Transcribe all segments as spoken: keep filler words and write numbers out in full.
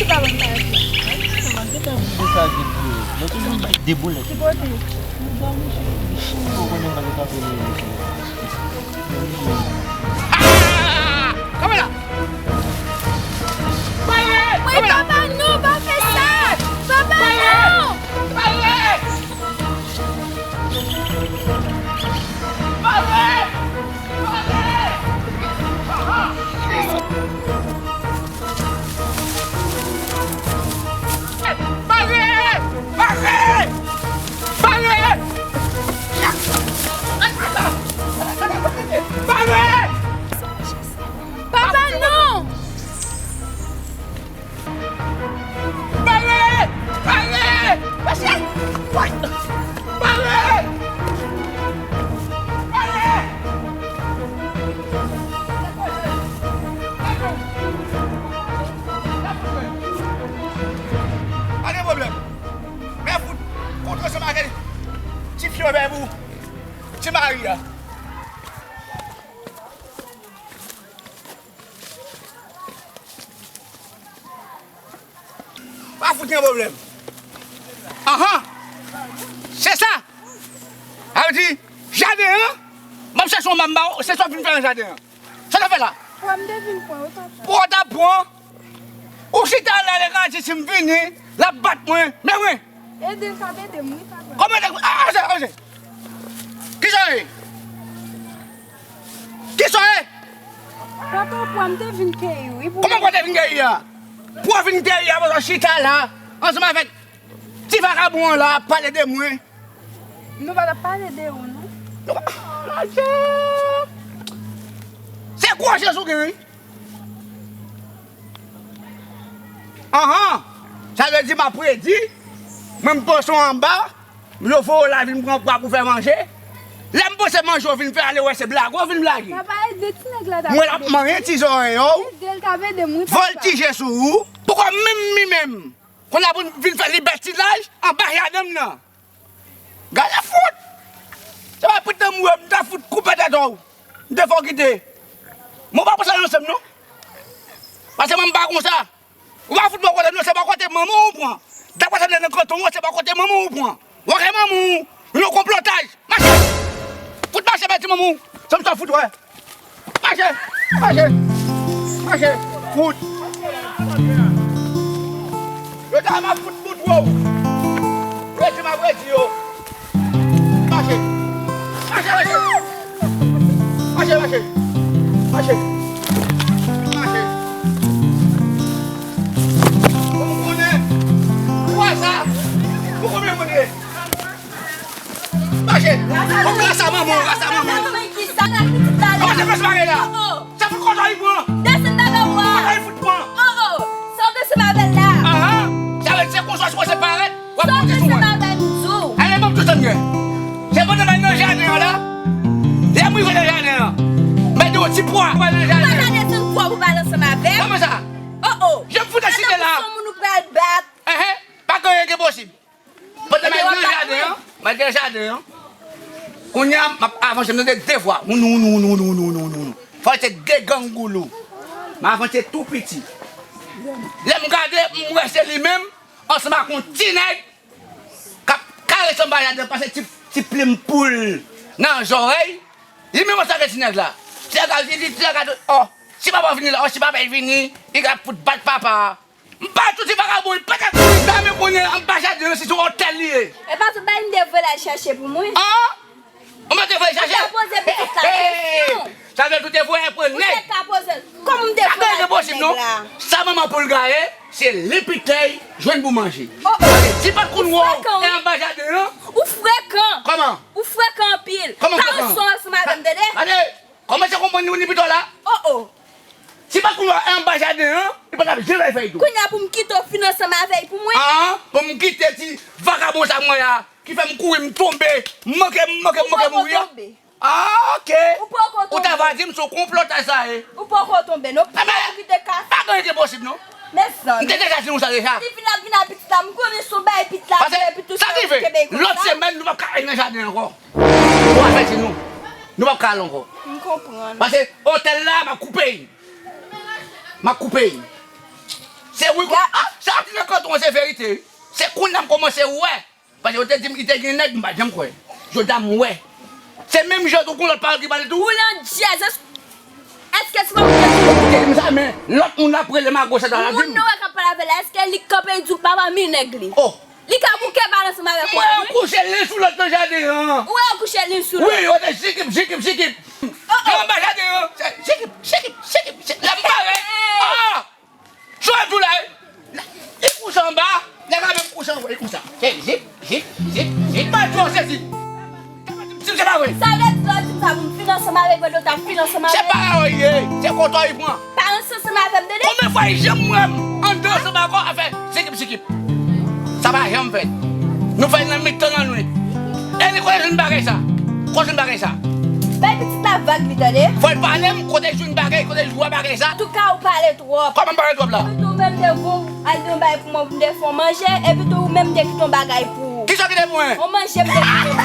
Ki sa ban kay la? Mwen gentan vide sa vit vre. Mwen toujou bay de boulèt. Ki kote? Mwen dòmi cheri. Ou konnen mwen gentan vini. Ah! Kamera! Pale! Wi, papa, non, pa fè sa! Papa, non! Pale! Pale! Pale! Pale! Pale! Pale! Pale! Papa, non! Pale! Pale! Pale! Pale! Pale! Pa gen pwoblèm. Men fout, fout ansanm ak ti fyo bèbou, ti mari a. Pa fout gen pwoblèm. Anhan. Se sa. Sa vle di, jaden an, m ap chèche yon manm ba w, se sa w vin fè nan jaden an. Sa w t ap fè la? Pwa, m te vin pran, ou t ap pran. Ou t ap pran? Ou chita la, lè grann ti m vini, l ap bat mwen. Men mwen. Ede l k ap ede m, wi, papa. Kòman ede? Ah, anje, anje. Kisa w ye? Kisa w ye? Papa, pwa m te vin keyi, wi, pou... Kòman pwa te vin keyi a? Pwa vin keyi a, bezwen chita la, ansanm avèk ti vakabon an la, ap pale de mwen. Nou pa t ap pale de ou, non. Nou pa... Adje! Se gwo jezi w gen, wi. Anhan! Sa vle di m ap predi, mwen m panse w anba, yo voye w la vin pran pwa pou fè manje. Lè m panse manje w vin fè ale, wè se blage w vin blage. Papa, ede ti nèg la ta... Mwen l ap manyen ti zòrèy w, ede l ta ede m, wi, papa. Vòltije sou ou. Poukò menm mi menm, kounye a pou n vin fè libètilaj anba jaden m nan? Gade fout! Se pa prit nan mwen, m ta fout koupe tèt ou. M te fè w kite. Mwen pa panse nan sèm non. Pase mwen m pa konsa. Ou pa fout bò kote m non, se bò kote manman w ou pran. Daprè sa m tande nan kanton an, se bò kote manman w ou pran. Ou ak manman w, yon konplotaj. Mache! Fout mache, bèl ti manman w. Se m sa fout wè. Mache! Mache! Mache! Fout! Yo ta m ap fout bout wou! Redi m ap redi yo! Mache! Mache, mache! Mache, mache! Mache! Mache! Bon, m konnen! Ou wè sa? Pou konbyen moun ye? Mache! Bon, gras a manman w, gras a manman w. Kòman se fè se bagay la? Sa fout kòtò li pran? Desann bagay ou a. Kòtò li fout pran? Oh, oh. Sa w desann avè l la? Ahan. Sa vle di se konsa w sipoze parèt, w ap monte sou mwen. Sa w desann avè m di w? Ale, ban m di w sa m gen. Se pandan m al nan jaden an la, lè m rive nan jaden an, m mete yon ti pwa, m al nan jaden an. Ou pa ka desann pwa pou pale ansanm avè m? Kòman sa? Oh, oh. Jan m fout eksite la. Tankou se yon moun ou pral bat. Enhen. Pa gen anyen ki posib. Pandan m al nan jaden an, m al nan jaden an. Kounye a, m ap avanse, m tande de vwa. Wounou, wounou, wounou. Fò se de gang goulou. M avanse tou piti. Lè m gade, m wè se li menm, ansanm ak yon ti nèg k ap karese anba jaden an, pase ti, ti plim poul nan zòrèy. Li menm ansanm ak ti nèg la. Ti nèg la, li di, ti nèg la, oh, si papa vini la, oh, si papa vini, li ka fout bat papa a. M pa tou ti vakabon, li pa ka kouri dame konnen anba jaden an si se yon otèl li ye. E pa tou bagay m te voye l al chache pou mwen. An? Ou mete voye chache? Ou te poze pitit la kesyon. Sa vle di ou te voye pran nèg. Ou te ka poze l. Kòman m te voye al pran nèg la? Sa manman poul gaye, se li pitèy jwenn pou manje. Oh, oh. Si pa t konn wè w e anba jaden an. Ou frekan. Kòman? Ou frekan anpil. Kòman frekan? Pa yon son ansanm avè m, tande? Gade, kòmanse konprann ni pito la. Oh, oh. Si pa t kounye a anba jaden an, li pa t ap janm bay fèy tou. Kounye a pou m kite w fin ansanm avè l pou mwen? An, pou m kite ti vakabon sa mwen a, ki fè m kouri, m tonbe, m manke, m manke, m manke mouri a. Ou poko tonbe. Ah, ok. Ou poko tonbe. Ou ta va di m se yon konplotaj sa ye. Ou poko tonbe, non. Poko kite kase. Pa gen anyen ki posib, non. Mezanmi. M te deja di nou sa deja. Li vin ap vin ak pitit la, m konnen se yon bagay pitit la, epi tou sa, kenbe l konsa. Paske sa rive, lòt semèn, nou p ap ka al nan jaden ankò. Ou a fè di nou. Nou p ap ka al ankò. M konprann. Paske otèl la, m ap koupe l. M ap koupe l. Se wi, ah, sa ki nan kanton an se verite, wi. Se kounye a m kòmanse wè. Paske yo te di m li te gen nèg, m pa t janm kwè. Jodi a m wè. Se menm jan tou gon lòt pawòl ki pale tou. Woulè Jezi, èske se pa ou ki te di? Ou te di m sa, men lòt moun ap rele m agoch atò la di m. Moun nou wè k ap pale avè l la, èske li k kanpe di w papa mi nèg li? Oh. Li ka bouke bal ansanm avèk ou la, wi. Mwen kouche li sou lòt nan jaden an. Ou wè yo kouche li sou lòt. Wi, yo te jikip, jikip, jikip. Oh, oh. Yo anba jaden an. Jikip, jikip, jikip, jikip. Lè m pare. Ah! Jodi la, li kouche anba, nèg la menm kouche anwo, li konsa. Se zip, zip, zip, zip. Mwen di w sezi. Si se pa vre. Sa vle di lè w di m sa pou m fin ansanm avèk mwen, lè w ta fin ansanm avèk. Se pa ou ye, se kote w pran. Pa ranse ansanm avè m, tande? Konbyen fwa li janm wè m anndan ansanm avè w, afè zikip, zikip. Sa pa janm fèt. Nou fè l nan mitan lannwit. E li kote jwenn bagay sa? Kote jwenn bagay sa? Bay pitit la vag li, tande? Fò l pale m, kote jwenn bagay, kote jwenn bagay sa? Antouka, ou pale twòp. Kòman m pale twòp la? Epi tou menm de gou, al di yon bagay pou mwen, pou m te fè w manje, epi tou ou menm te kite yon bagay pou ou. Kisa w kite pou mwen? Yon manje m te kite pou ou.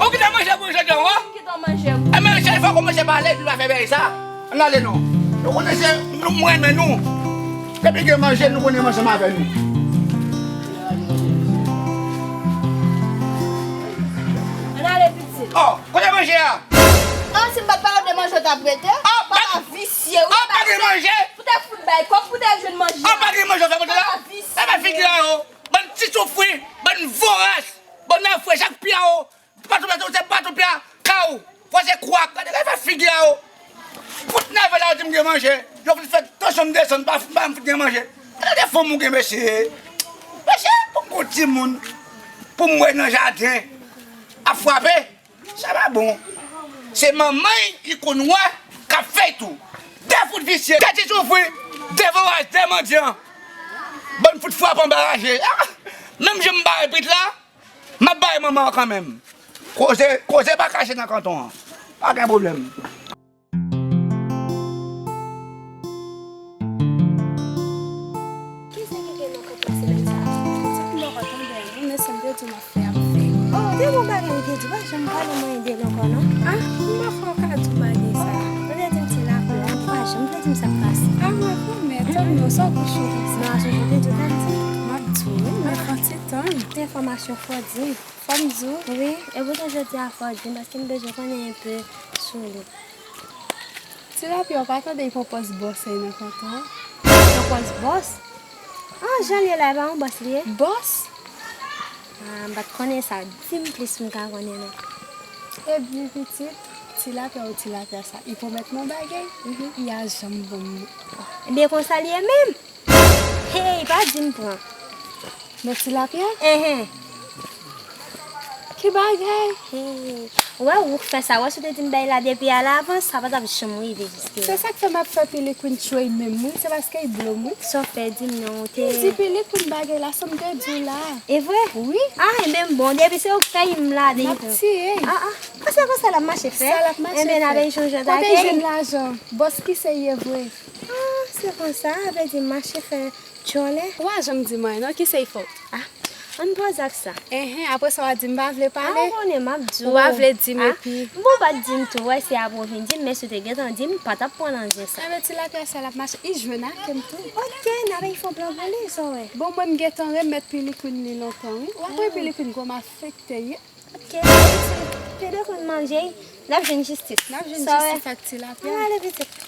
Ou kite manje pou mwen jodi a, wi? M kite yon manje pou ou. Enben, chèf, fòk ou manje pale, epi pa fè bagay sa. Ann ale non. Nou konnen se nou, m renmen nou. Depi gen manje, nou konnen m ansanm avè nou. Ann ale, pitit. Oh, kote manje a? Ah, si m pa t pale de manje, w t ap rete? Ah, papa visye, wi, ah, pa gen manje? Pou te fout bay kòb, pou te jwenn manje. Ah, pa gen manje, w fè manje la? Papa visye. Gade figi a yo. Bann ti soufri, bann voras, bann nèfwe, chak pye a yo. Patwon, patwon, se patwon pye a ka ou. Fò se kwak. Gade, gade fè figi a yo. Fout nève la, yo di m gen manje. Yo fout fè tansyon m desann, pa, pa m fout gen manje. Gade fanm ou gen, mesye. Mesye, pou m gon timoun, pou m wè nan jaden, ap frape. Sa pa bon. Se manman l, li konn wè, k ap fè l tou. De fout visye, de ti soufri, de voras, de mandyan. Bann fout frape anba raje. Ah! Menm jan m bare pit la, m ap bay manman an kanmenm. Koze, koze pa kache nan kanton an. Pa gen pwoblèm. Kisa ki gen nan kanton semèn sa a? Ti moun bòkò tonbe, wi, men sa m te di w m ap fè, ap fè. Oh, te gon bagay ou te di, pa janm pale mwen de l ankò, non? Ah, m pa kwè w ka di w bagay sa. Ou te di m ti lapè a, ou pa janm vle di m sa k pase. Ah, mwen pwomèt, tann non, sa w kouche konsa. Non, a sonje w te di w t ap di m. M ap di w, wi, men fò w ti tann. Enfòmasyon fò di m. Fò m di w? Wi, e poutan jodi a fò w di m, paske m bezwen konnen enpe sou li. Tilapya, w pa tande li pran pòz bòs li nan kanton an? Pran pòz bòs? Ah, jan l ye la, e pa yon bòs li ye? Bòs? Ah, m pa t konnen sa. Di m plis pou m ka konnen, non. Ebyen, pitit, tilapya ou tilapya sa, li pwomèt mwen yon bagay, li a janm ban m li. Ebyen, konsa l ye menm. Hey, pa di m pran. Nan tilapya? Enhen. Ki bagay? Hey. Ou wè, ou k fè sa. Ou wè, si w te di m bay la depi alavans, sa pa t ap janm rive jiske la. Se sa k fè m ap fè Pilikwin tchwey menm, wi. Se paske l blo m, wi. Sa w fè di m non, ou te. M di Pilikwin bagay la, sa m te di w la. E vre? Wi. Ah, enben bon, depi se ou k fè, m lade. M ap tiye. Ah, ah. Ah, se konsa l ap mache fè? Sa l ap mache fè. Enben, n ap chanje. Kote l jwenn lajan? Bòs ki se ye vre? Ah, se konsa, a vle di mache fè djòlè. Ou pa janm di m anyen non, kisa w fè? Ah, ann poze ak sa. Enhen, apre sa w a di m pa vle pale? Ah, ou konnen m ap di w. Ou pa vle di m epi. Ah, bon, ou pa t di m tou, wè, se apre w vin di m, men si w te gentan di m, m pa t ap pran nan zen sa. Enben, tilapya sa l ap mache, li jwenn ak m tou. Oke, n a bay fon plan pou li, sa w wè. Bon, mwen m gentan remèt Pilikwin li lontan, wi. Ou ap wè Pilikwin kòm afekte ye. Oke, pitit, pede konn manje, n ap jwenn jistis. N ap jwenn jistis ak tilapya. Ann ale, pitit.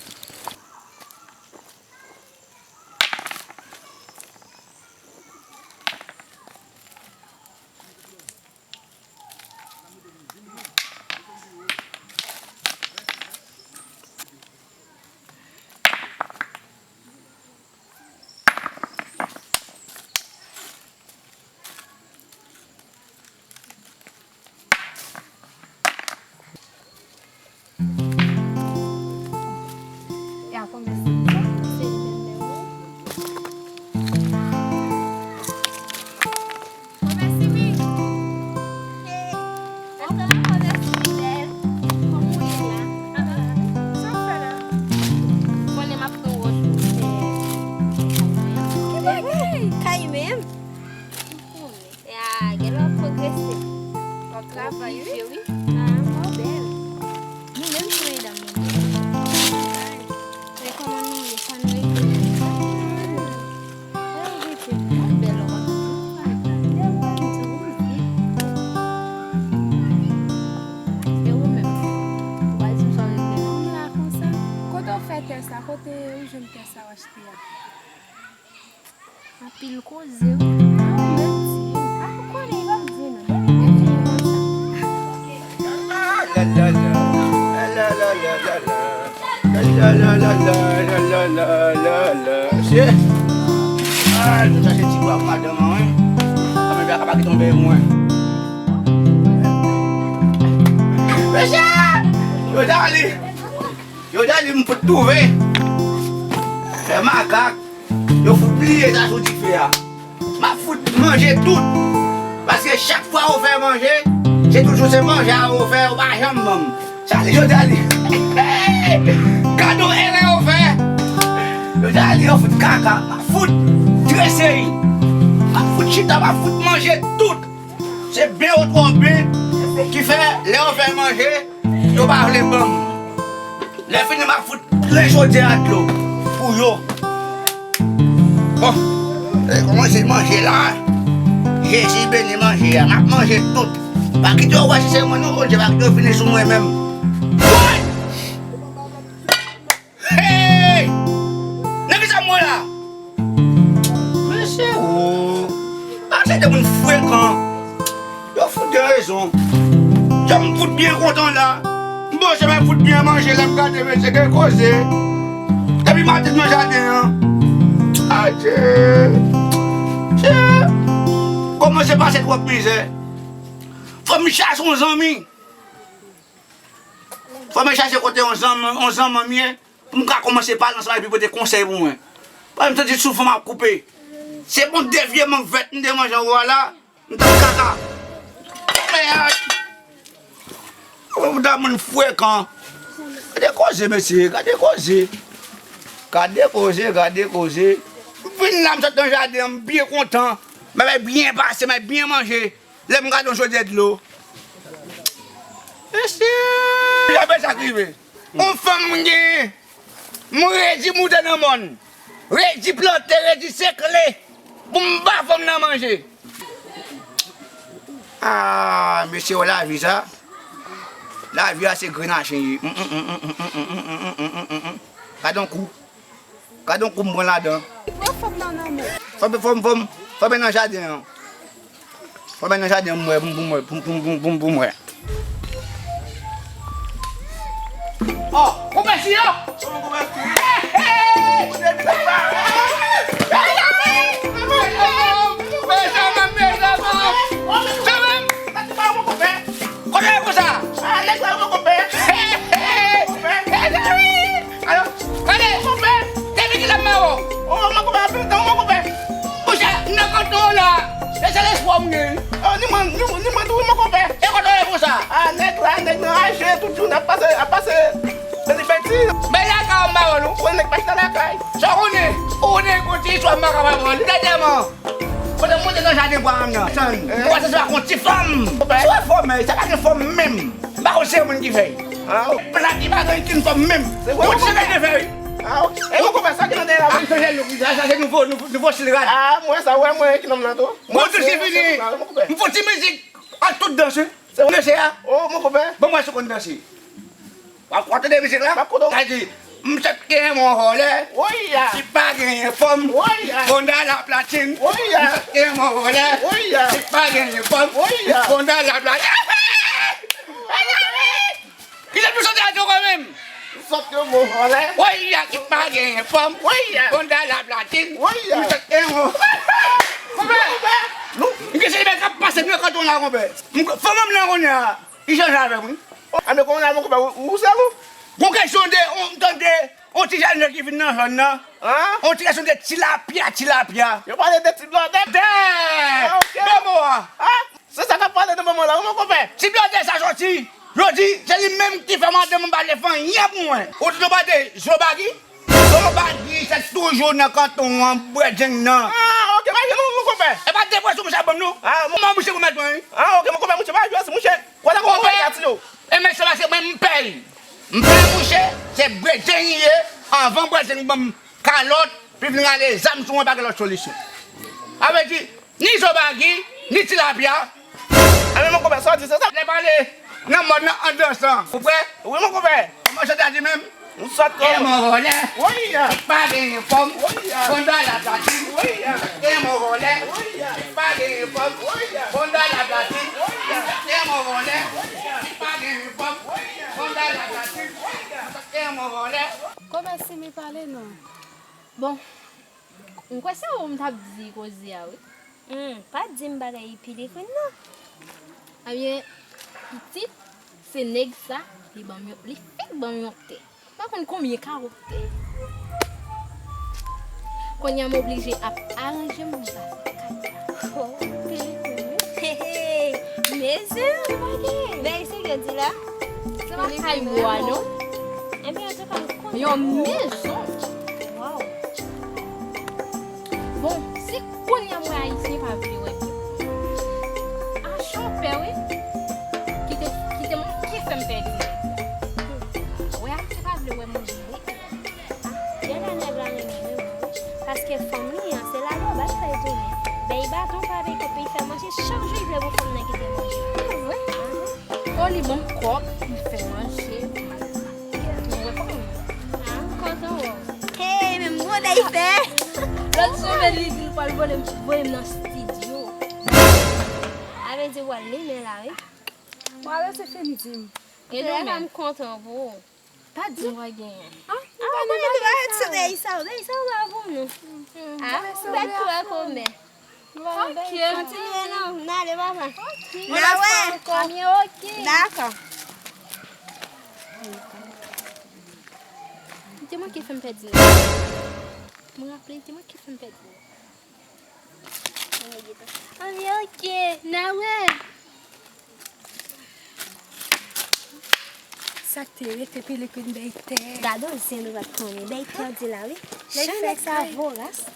Achte a. Anpil koze, wi. Mwen menm di, a, ou konnen, li p ap di non. Depi l di konsa. Mesye, ah, nou chache ti bwa pou madanm an, wi. Kòm epi a ka pa ki tonbe mwen. Mesye! Yo dali! Yo dali m fout twouve. Fè makak. Yo fout bliye sa sou dife a. M ap fout manje tout. Paske chak fwa yo fè manje, se toujou se manje a yo fè, yo pa janm ban m. Sa li yo dali. Gade yon erè yo fè. Yo dali yo fout kaka. M ap fout trese. M ap fout chita, m ap fout manje tout. Se ben yo twò ben ki fè lè yo fè manje, yo pa vle ban m. Lè fini, m ap fout plen chodyè a dlo pou yo. Bon, e kòmanse manje la. Jezi beni manje a. M ap manje tout. Pa kite yo wè si se mwen non, Bondye, pa kite yo vini sou mwen menm. Woy! Hey! Nan kisa m ye la? Mesye, o! A, se de moun frekan. Yo fout gen rezon. Jan m fout byen kontan la. M panse m ap fout byen manje, lè m gade mesye gen koze. Depi maten nan jaden an. Adye. Dye. Kòmanse pase twòp mizè. Fò m chache yon zanmi. Fò m chache kote yon zanmi, yon zanmi m ye. Pou m ka kòmanse pale ansanm epi pote konsèy pou mwen. Paske m santi souf mwen ap koupe. Se bon de vye mank vèt m te manje anwo a la, m t ap kaka. Mèd! Ou ta moun frekan. Gade koze, mesye, gade koze. Gade koze, gade koze. M vin la, m sot nan jaden an, m byen kontan. M ap byen pase, m ap byen manje. Lè m gade yon chodyè dlo. Mesye! Gade sa k rive. Yon fanm m genyen. M redi moute nan mòn. Redi plante, redi sekle. Pou m ba fanm nan manje. Ah, mesye, wè lavi sa. Lavi a se grenache ye. Gade yon kou. Gade yon kou m pran ladan. Pran fanm nan nan men. Fanm, fanm, fanm, fanm nan jaden an. Fanm nan jaden an, m wè, pou m, pou m, pou m, pou m, pou m, pou m wè. Oh, konpè si yo! Hey, hey! Kote yo konsa? Hey, hey! Hey, hey! Alo, gade, depi kilè m ba w? Oh, mon konpè, ap tan, mon konpè. Monchè, m nan kanton an la. Se sèl espwa m gen. Oh, ni mwen, ni mwen, ni mwen tou, mon konpè. E kote w ye konsa? Ah, nèg la, nèg nan raje, tout jounen ap pase, ap pase. Bèl bèti. Men lakay w m ba w, non. Wè, nèg pa chita lakay. Sa w konnen? Ou konnen yon ti istwa m pa ka ba w, literalman. Kote m monte nan jaden bwa m nan. Tann. Ou wè se pa yon ti fanm. Ou wè fòmèy, sa pa gen fòm menm. M pa konn se moun ki fè l. Ah, ok. Plat li pa gen okenn fòm menm. Se vre, yon ti nèg te fè l. Ah, ok. E mon konpè, sa ki nan dèyè la? Ah, m chanje look li, sa, sa se nouvo, nouvo, nouvo stil rad. Ah, mwen sa, wè mwen ki nonm nan tou. Bon, tout ki fini. M fè yon ti mizik ak tout danse. Se vre. Mesye a. Oh, mon konpè. Bon, mwen sou konn danse. W ap tande mizik la? M ap koute w. Sa di, m sot gen yon vòlè. Woy ya. Ki pa genyen fanm. Woy ya. Fonda la platin. Woy ya. M sot gen yon vòlè. Woy ya. Ki pa genyen fanm. Woy ya. Fonda la platin. Mezanmi! Ki jan nou chante a ankò menm? M sot gen yon vòlè. Woy ya, ki pa genyen fanm. Woy ya. Fonda la platin. Woy ya. M sot gen yon... Konpè! Nou, m gen se bèl k ap pase nan kanton la, konpè. M, fanm nan kounye a. Li chanje avè m, wi. Oh, a men kounye a, mon konpè, ou, ou sèl ou? Gon kesyon de, on, m tande, on ti jèn nèg ki vin nan zòn nan. An? On ti kesyon de tilapya, tilapya. Yo pale de ti blòdè. Dè! Ah, ok. De mo a. Ah, se sa k ap pale nan moman la, wi, mon konpè. Ti blòdè sa soti. Yo di, se li menm ki fè madanm m pa vle fè anyen pou mwen. Ou tande yo pale de Zobagi? Bon, Bagi, se toujou nan kanton an, bwè djeng nan. Ah, ok, pa jwe non, mon konpè. E pa depresyon mouche ap ban m non. Ah, mon... Mwen mouche pou mèt mwen, wi. Ah, ok, mon konpè, mouche pa jwe, mouche. Konpè, e men se paske mwen m pè l. M pè mouche, se bwè djeng li ye, anvan bwè djeng ban m kalòt, pou l vin rale zam sou mwen, pa gen lòt solisyon. Sa vle di, ni Zobagi, ni tilapya. A men mon konpè, sa w di se sa? Lè pale nan mòn nan an dansan. Ou prè? Wi, mon konpè. Kòman chante a di menm? Ou sòt kòman? Gen mò vòlè, woy, ki pa genyen fòm, woy, bon dòla platin. Woy, gen mò vòlè, woy, ki pa genyen fòm, woy, bon dòla platin. Woy, gen mò vòlè, woy, ki pa genyen fòm, woy, bon dòla platin. Woy, gen mò vòlè. Kòman si mi pale non? Bon, m kwè se ou m t ap di koze a, wi. Hmm, pa di m bagay Pilikrin non. Ebyen, pitit, se nèg sa, li ban m yon, li fèk ban m yon tè. M pa konn konbyen kawo tè. Kounye a m oblije ap aranje m pou m pase kay la. Oh, Pilikrin, wi. Hey, hey, mezanmi. Bagay sa k yo di la. Se pa kay bwa, non. Ebyen, antouka, m kontan. Yon mezon. Waw. Bon, se kounye a m wè Ayisyen pa vle wè m. A, chòpè, wi. Kite, kite manke fè m pèdi nèg. Wè, Ayisyen pa vle wè m, wi. Genlè nèg la renmen wi, wi. Paske fanm li an, se lagòbay fè l tounen. Bay baton pa bay kòb pou l fè manje, chak jou l vle pou fanm nan kite manje. Se vre? Ahn. O, li ban m kòb, li fè manje. Ou wè kòman m ye? Ah, m kontan wè w. Hey, men m kontan l fè. Lòt semèn li di l pral voye m, voye m nan estidyo. A vle di w al limen la, wi. Bon, alò se fini di m. E nou menm? M kontan pou ou. Pa di m pa genyen. Ah, ou pa nan bagay sa. Bagay sa, bagay sa pa pou nou. Ah, ou bèt twò kòmè. Ok. Kontinye non, n ale papa. Ok. N a wè. Dakò. Li te manke fè m pèdi nèg. Mwen raple, li te manke fè m pèdi nèg. Ann, ok, n a wè. Sa k te rete Pilikrin bèy tè. Gade yon zen nou pa t konnen. Bèy tè w di la, wi. Jan nèg sa voras.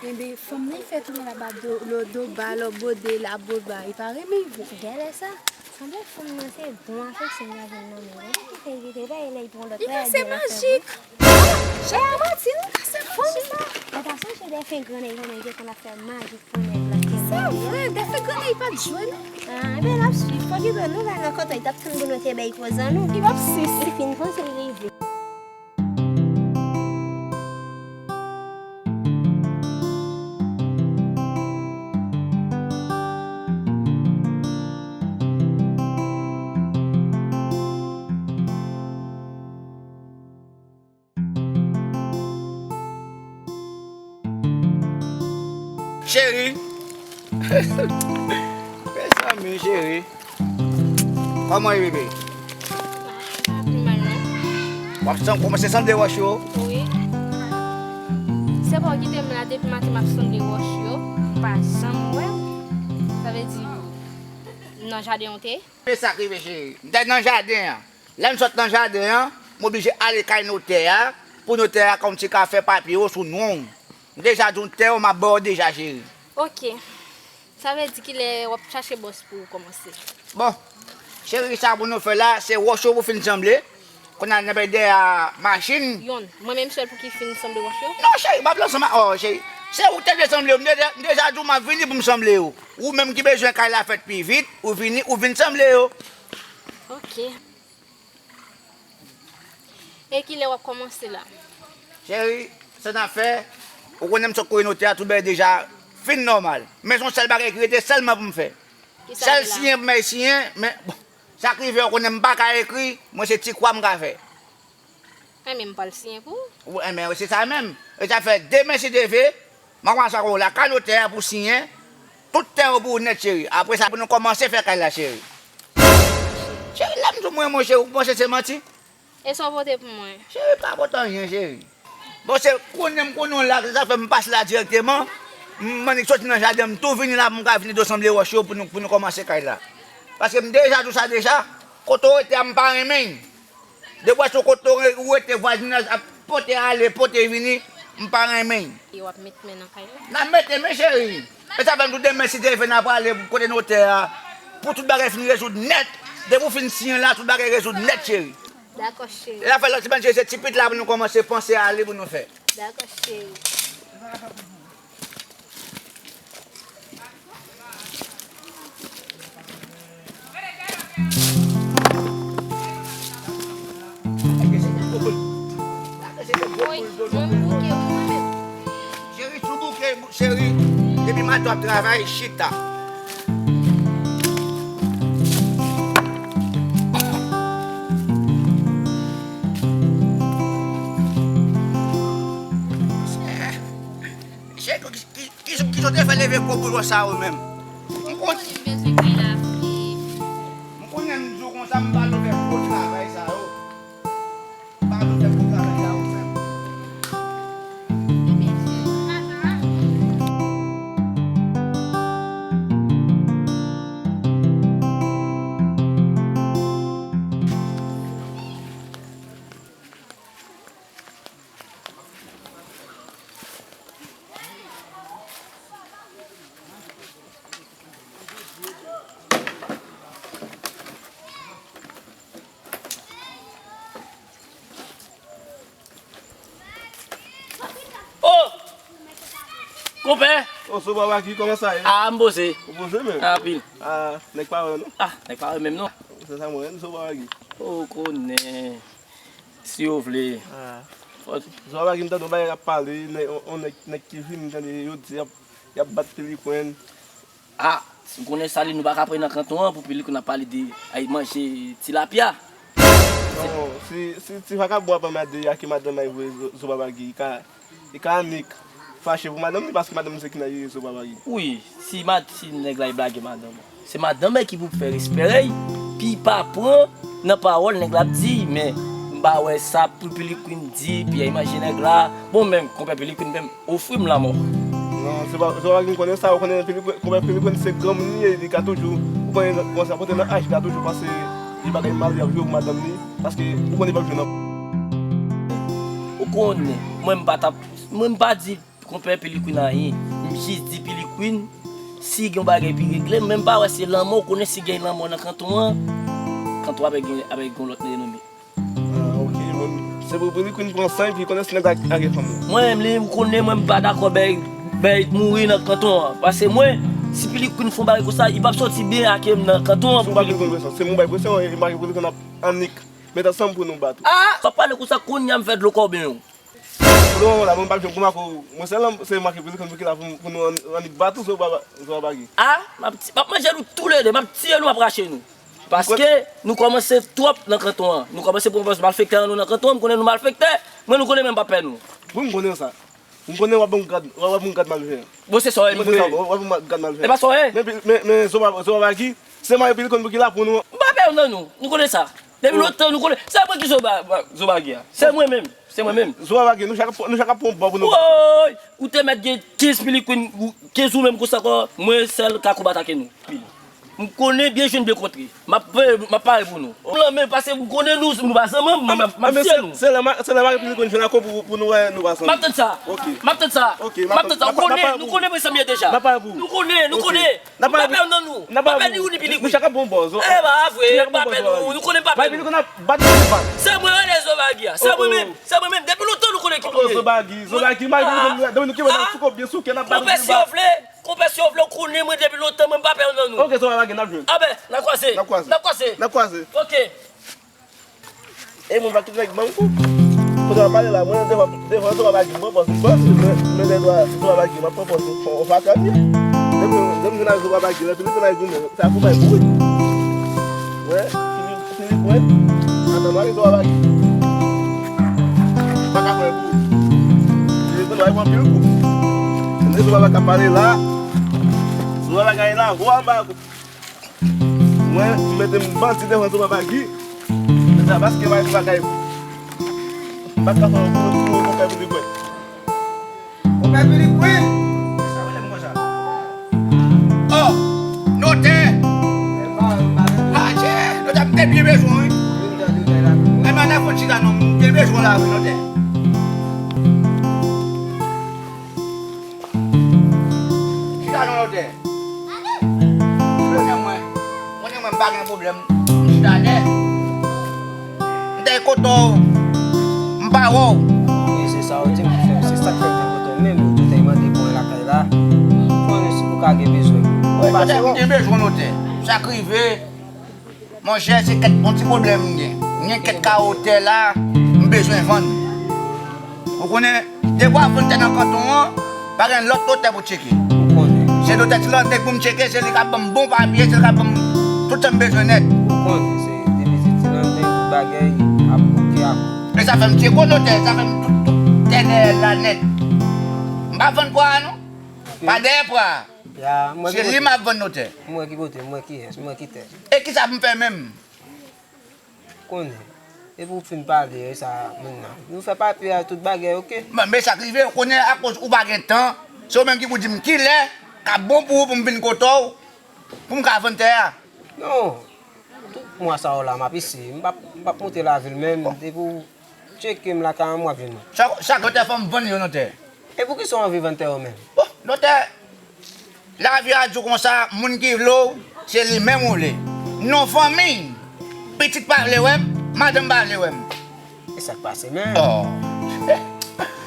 Enben, fanm nan fè tounen la ba do, lo do ba, lo bode la bo ba. Li pa renmen vre. Genlè sa. Sanble fanm nan se bon afeksyon l ap jwenn nan men l. Ki fè l kite bèy lè l pran lòt. Li panse majik. Chè a manti, nou ka se fanm sa. Ou pa sonje dèfen grann nèg yo te konn ap fè majik pou nèg la. Se vre, dèfen grann nèg pa t jwe non. Ah, enben l ap swiv. Fò li pran nou la nan kòtòy, t ap tann pou nou te bay koz an nou. Li p ap swiv. Li fin panse l rive. Cheri. Mezanmi, cheri. Kòman w ye, bebe? Pa pi mal, non. W ap san-, kòmanse sanble wòch yo? Wi. Se pa w kite m la depi maten m ap sanble wòch yo. M pa janm wè w. Sa vle di, nan jaden w te? Men sa k rive, cheri. M te nan jaden an. Lè m sot nan jaden an, m oblije ale kay notè a, pou notè a konn ti ka fè papye yo sou non w. M deja di w tè w, m ap ba w deja, cheri. Ok. Sa vle di kilè w ap chache bòs pou w kòmanse? Bon, cheri, sa pou nou fè la, se wòch yo pou fin sanble. Kounye a, n ap bay dèyè machin. Youn, mwen menm sèl pou ki fin sanble wòch yo? Non, cheri, m ap lanse ma, oh, cheri. Se ou te vle sanble yo, m deja, m deja di w m ap vini pou m sanble yo. Ou menm ki bezwen kay la fèt pi vit, ou vini, ou vin sanble yo. Ok. E kilè w ap kòmanse la? Cheri, sa n ap fè, ou konnen m sot kote notè a, tout bagay deja fin nòmal. Men se yon sèl bagay ki rete sèlman pou m fè. Sèl siyen pou m al siyen, men, bon, sa k rive, ou konnen m pa ka ekri, mwen se ti kwa m ka fè. Enben, m pral siyen pou ou. Enben, se sa menm. E sa fè demen si Dye vle, m a kòmanse ak ou la, ka notè a pou siyen, tout tè yo pou ou nèt, cheri. Apre sa, pou nou kòmanse fè kay la, cheri. Cheri, lè m di w mwen, mon cheri, ou panse se manti? E sa w pote pou mwen? Cheri, pa pote anyen, cheri. Bon, se konnen m konnen w la, se sa fè m pase la dirèkteman. M annik soti nan jaden, m tou vini la pou m ka vin ede w sanble wòch yo pou nou, pou nou kòmanse kay la. Paske m deja di w sa deja, kote w rete a, m pa renmen l. Depi w wè se kote w re-, ou rete vwazinaj ap pote ale, pote vini, m pa renmen l. E w ap met men nan kay la? N ap mete men, cheri. E sa fè m tou demen si Dye vle n a prale kote notè a. Pou tout bagay fin rezoud nèt. Depi w fin siyen la, tout bagay rezoud nèt, cheri. Dakò, cheri. E afè lòt semèn, cheri, se ti pit la pou nou kòmanse panse a li pou nou fè. Dakò, cheri. Mwen m bouke wi mwen menm. Cheri, si w bouke, cheri, depi maten w ap travay, chita. Cheri, ki, ki, ki, ki jan w te fè leve gwo boulò sa yo menm? M konn. M konnen m di w konsa, m pa vle fè gwo travay sa yo. M pa vle fè gwo travay sa yo menm. Oh! Konpè! Ô, Zo Babaki, kòman sa ye? Ah, m poze. Ou poze menm? Anpil. Ah, nèg pa wè non? Ah, nèg pa wè menm non. Se sa mwen, Zo Babaki. Ou konnen. Si yo vle. Ah. Fò Zo Babaki, m tande yon bagay k ap pale, nèg, on, on nèg, nèg ki vini, m tande yo di y ap, y ap bat Pilikwen. Ah, si m konnen sa li, nou pa ka pre nan kanton an pou Pilikwen ap pale de ay manje tilapya. Non, si, si ti vakabon ap anmède ak madanm ay vre Zo, Zo Babaki, li ka, li ka annik fache pou madanm li paske madanm li se ki nan ye Zo Babaki. Wi, si mad-, si nèg la ap blage madanm ou, se madanm ki pou fè respè l, pi pa pran nan pawòl nèg la ap di, men m pa wè sa pou Pilikwen di, pi ay manje nèg la. Bon, menm, konpè Pilikwen menm, ofri m lanmò. Non, se pa, se pa ki m konnen sa, ou konnen Pilikwen, konpè Pilikwen se granmoun li ye, li ka toujou, ou konnen konsa, pote nan aj, li ka toujou panse li bagay mal, li ap jwe pou madanm li, paske ou konnen li p ap jwe nan. Ou konnen, mwen m pa t ap, mwen m pa di konpè Pilikwen anyen, m jis di Pilikwen, si gen yon bagay pi regle, men m pa wè se lanmò, ou konnen si gen lanmò nan kanton an, kanton an ap gen, ap gen yon lòt renome. Ah, ok, mwen, se pou, pou li konn pran san epi konnen si nèg la lage fanm ou. Mwen menm li, ou konnen mwen m pa dakò bèy, bèy mouri nan kanton an. Paske mwen, si Pilikwen fè yon bagay konsa, li p ap soti byen ak m nan kanton an. Si w pa vle konn presyon, se mwen bay presyon, e m pa vle konn ap annik met ansanm pou nou bat ou. Ah! W ap pale konsa, kounye a m fè dlo kòben yo. Non, la, mwen pa jwenn pou mako, mwen se la, se mwen ki vle konn pou ki la pou, pou nou annik bat ou, Zo Babaki. Ah, m ap ti-, m ap manje nou toulede, m ap tiye nou, m ap rache nou. Paske nou kòmanse twòp nan kanton an. Nou kòmanse pran pòz malfektè an nou nan kanton an. M konnen nou malfektè, men nou konnen menm pa pè nou. Wi, m konnen sa. M konnen w ap ban m gad, w ap ban m gad malveyan. Bon, se sa w ye, m konnen sa, w ap ban m gad malveyan. E pa sa w ye. Men, men, men, Zo Ba-, Zo Babaki, se mwen epi l konn pou ki la pou nou. M pa pè nan nou. Nou konnen sa. Depi lontan, nou konnen. Se mwen ki Zo Ba-, Ba-, Zo Babaki a. Se mwen menm. Se mwen menm. Zo Babaki, nou chak, nou chak ap pran bò pou nou. Woy! Ou te mèt gen kenz Pilikwen, kenz ou menm konsa ankò, mwen sèl ka konbat ak nou. M konnen byen jwenn byen kontre. M ap, m ap pare pou nou. Lanmen, paske m konnen nou, nou pa zanmi m, m ap, m ap tiye nou. Se lè m a, se lè m a Pilikwen jwenn akò pou, pou nou wè nou pa zanmi. M ap tann sa. Ok. M ap tann sa. Ok, m ap tann sa. Ou konnen, nou konnen mwen zanmi yo deja. M ap pare pou ou. Nou konnen, nou konnen. N ap pale pou, n ap pale pou, nou chak ap bon bò. E pa vre, m pa pè nou, nou konnen m pa pè nou. Se mwen rele Zo Babaki a, se mwen menm, se mwen menm. Depi lontan nou konnen ki pou ye. Zo Babaki, Zo Babaki, m pa vle konn nou, nou kenbe nan sou kòb byen souke, n ap bat nou. Konpè, si w vle, konpè, si w vle, ou konnen mwen depi lontan, mwen m pa pè nan nou. Ok, Zo Babaki, n ap jwenn. Anben, n ap kwaze. N ap kwaze. N ap kwaze. Ok. E moun pa tout nèg manm kou. Kote w ap pale la, mwen devan, devan Zo Babaki, m pran pòz, m pran pòz, men, men lè Zo Babaki, m ap pran pòz, on, on fatra m ye. Depi, depi m vin ak Zo Babaki, lè Pilikwen al goumen, sa pou bay kouri. Wè, Pilikwen, Pilikwen, atann w ale Zo Babaki. Pa ka fè kou. Pilikwen, w al pran pil kou. Tande Zo Babaki ap pale la. Zo Babaki la, vo anba kou. Mwen, m mete m bandi devan Zo Babaki. Se sa, paske bagay, bagay, m pa ka fè yon gwo tou, konpè Pilikwen. Konpè Pilikwen! Sa rele m konsa? Oh! Notè! Adje! Notè, m te byen bezwen w, wi. Mwen pa nan fon chita non, m te bezwen w la, wi, notè. Chita non, notè. Konnen mwen, konnen mwen m pa gen pwoblèm. M chita nèt. M te kote w, m pa wè w. Wi, se sa w di m ki fè m, se sa k fè m vin kote w menm, ou te mande pou mwen lakay la. Konnen si ou ka gen bezwen. Wi, notè, m gen bezwen notè. Sa k rive, monchè, se kèk, yon ti pwoblèm m gen. M gen kèk kawo tè la, m bezwen vann. Ou konnen, depi w ap vann tè nan kanton an, pa gen lòt notè pou tcheke. Ou konnen. Se notè Ti Lantèg pou m tcheke, se li k ap ban m bon papye, se li k ap ban m tout sa m bezwen nèt. Ou konnen, se depi se Ti Lantèg, tout bagay ap bouke ak. E sa fè m tcheke notè, sa fè m tout, tout tè dèyè l la nèt. M pa vann pwa a non. Pa dèyè pwa a. Ya, m wè ki kote. Se li m ap vann notè. M wè ki kote, m wè kiyès, m wè ki tè. E kisa pou m fè menm? Konnen. Epi w fin pale, e sa, moun nan. Nou fè papye a, tout bagay, oke? Bon, men sa k rive, konnen akoz ou pa gen tan, se ou menm ki pou di m kilè k ap bon pou ou pou m vin kote w, pou m ka vann tè a. Non. Tout mwa sa yo la, m ap eseye. M p ap, m p ap monte lavil menm. Depi w tcheke m lakay an, m w ap jwenn mwen. Sa, sa notè fè m vann yo notè. E poukisa w anvi vann tè yo menm? Bon, notè, lavi a di w konsa, moun ki vle w, se li menm ou vle. Non fanmi, pitit pa vle wè m, madanm pa vle wè m. E sa k pase menm? Oh.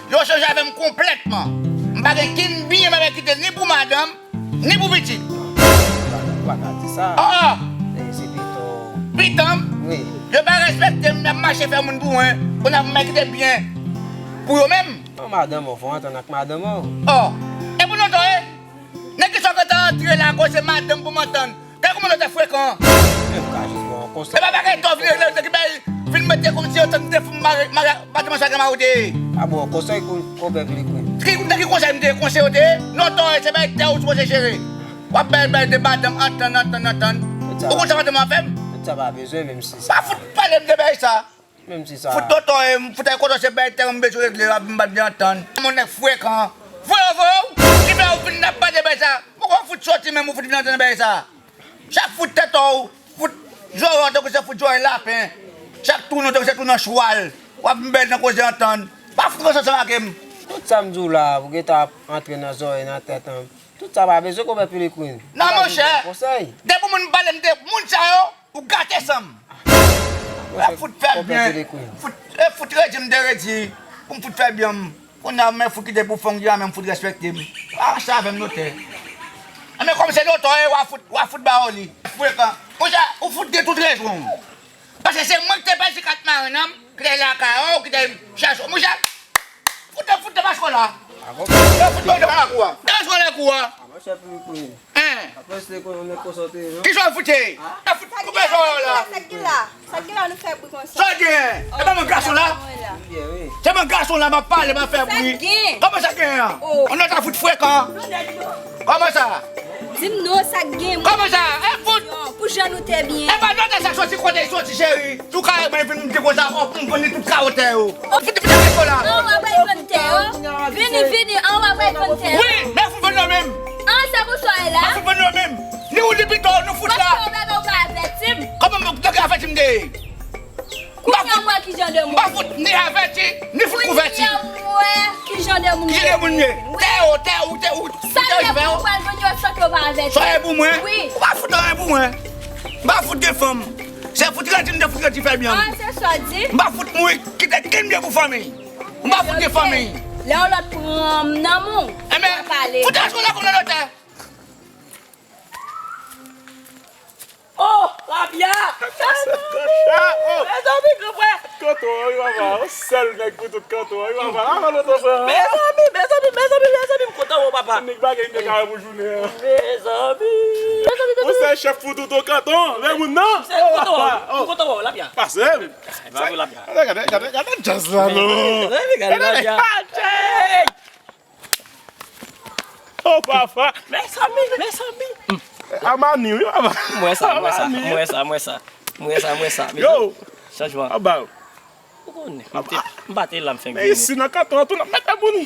Yo chanje avè m konplètman. M pa gen ken byen m ap kite ni pou madanm, ni pou pitit. Ou pa ka di sa. Oh! E se pito. Pito m? Wi. Yo pa respekte m, y ap mache fè moun pou mwen. Kounye a pou m kite byen pou yo menm. An madanm ou, fò w antann ak madanm ou. Oh! E pou notè, nèg ki sa w gentan antre la, koze madanm pou m antann. Gade kòman notè frekan. Men m ka jis ba w konsèy. E pa bagay tò vin regle, nèg ki bay, vin mete kòmsi yo tann te fou mare, mare, pa te manchè ak mawote. A ba w konsèy kou, konpè Pilikwin. Ki, nan ki konsèy m te ye? Konsèy ou te ye? Notè, se bay tè ou sipoze jere. W ap bay, bay de madanm antann, antann, antann. Ou konn sa madanm ap fè m? Tout sa pa bezwen, menm si sa. Pa fout pale m de bay sa. Menm si sa. Fout tonton e, m fout al kote w, se bay tè m bezwen regle, w ap vin bat de antann. Mon nèg frekan. Voye, voye w, ki fè w vin ap bat de bay sa. Poko fout soti menm, ou fout vin antann bay sa. Chak fout tèt ou, fout zòrèy w tankou se fout zòrèy lapen. Chak tounen w tankou se tounen chwal. W ap vin bèl nan koze antann. Pa fout ranse ansanm ak m. Tout sa m di w la, ou gentan ap antre nan zòrèy, nan tèt an. Tout sa pa bezwen konpè Pilikwin. Non, monchè. Konsèy. Depi moun pale m de moun sa yo, ou gate san m. W ap fout fè byen. Fout, e fout redi m de redi. Pou m fout fè byen m. Kounye a, men fout kite pou fon ki la, men m fout respekte m. Pa ranse avè m, notè. Enben, kòm se notè w ye, w a fout, w a fout ba yo li. Frekan. Monchè, ou fout gen tout rezon w. Paske se mwen ki te pèdi kat marenn nan, ki te lakay ou, ki te chache w. Monchè, fout, fout, fout, demache w la. Fout, fout, demache w la kou a. Demache w la kou a. Monchè, pou, pou. Hein? Apre se te konnen nèg konsa w te ye, non? Kisa w fout ye? Sa fout koupe zòrèy w la. Sa k gen la? Sa k gen la nou fè bri konsa? Sa w gen? E pa mwen gason la? Byen, wi. Se mwen gason la, m ap pale, m ap fè bri. Sa k gen? Kòman sa k gen an? Oh. Ou nèg ta fout frekan. Kòman sa? Di m non, sa k gen? Kòman sa? E fout. Pou jan nou te byen. E pa notè sa soti kote l soti, cheri. Tou kare mwen vin di konsa, oh, pou m vann li tout kawotè yo. Oh. Fout vin gason la. Anwa pral vann tè yo. Vini, vini, anwa pral vann tè yo. Wi, men fout vann yo menm. An, se pou sa w ye la. Men fout vann yo menm. Ni ou ni pito, nou fout la. Paske w pa, w pa avèti m. Kòman m, nan ki avèti m te ye? Kounye a m wè ki jan de moun. M pa fout ni avèti, ni fout kouvèti. Kounye a m wè ki jan de moun. Ki jan de moun ye? Wi. Tè yo, tè ou, tè ou. Sa m te pou pral vann yo san ke w pa avèti. Sa w ye pou mwen? Wi. Ou pa fout anyen pou mwen. M pa fout gen fanm. Se fout redi m te fout redi fè byen. Ah, se sa w di? M pa fout mouri kite kenn byen pou fanmi. M pa fout gen fanmi. Lè yon lòt pran m nan men w, w ap pale. Fout aske w la konn nan lòt tè. Oh, Labia! Mezanmi, granpè! Kanton an, wi, papa. Yon sèl nèg pou tout kanton an, wi, papa. Avan nou te fè, hein? Mezanmi, mezanmi, mezanmi, mezanmi, m kontan wè w, papa. Nèg bagay, nèg kare pou jounen an. Mezanmi. Ou se chèf pou tout kanton, lè moun nan. M kontan wè w, m kontan wè w, Labia. Pase. Gade, gade, gade, gade jazz la, non. Gade, gade Labia. Oh, papa. Mezanmi, mezanmi. A mani, wi, papa. Mwen sa, mwen sa, mwen sa, mwen sa. Mwen sa, mwen sa. Yo. Chanjman. Aba. Ou konnen, m te, m pa te la, m fenk vini. Men isi nan kanton an tou, n ap mete moun.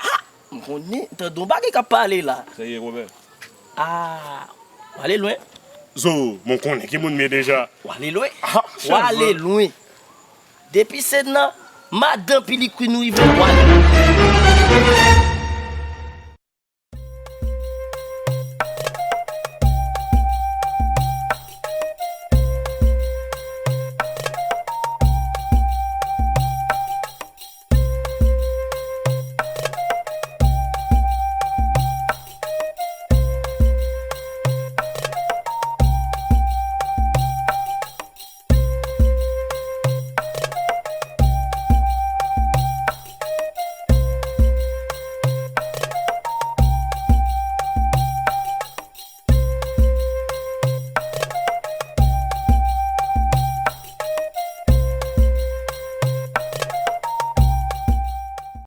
Ah, m konnen, tande yon bagay k ap pale la. Serye, konpè. Ah, w ale lwen. Zo, mwen konnen ki moun m ye deja. W ale lwen. Ah, w ale lwen. Depi se nan madan Pilikwin ou rive, w ale lwen.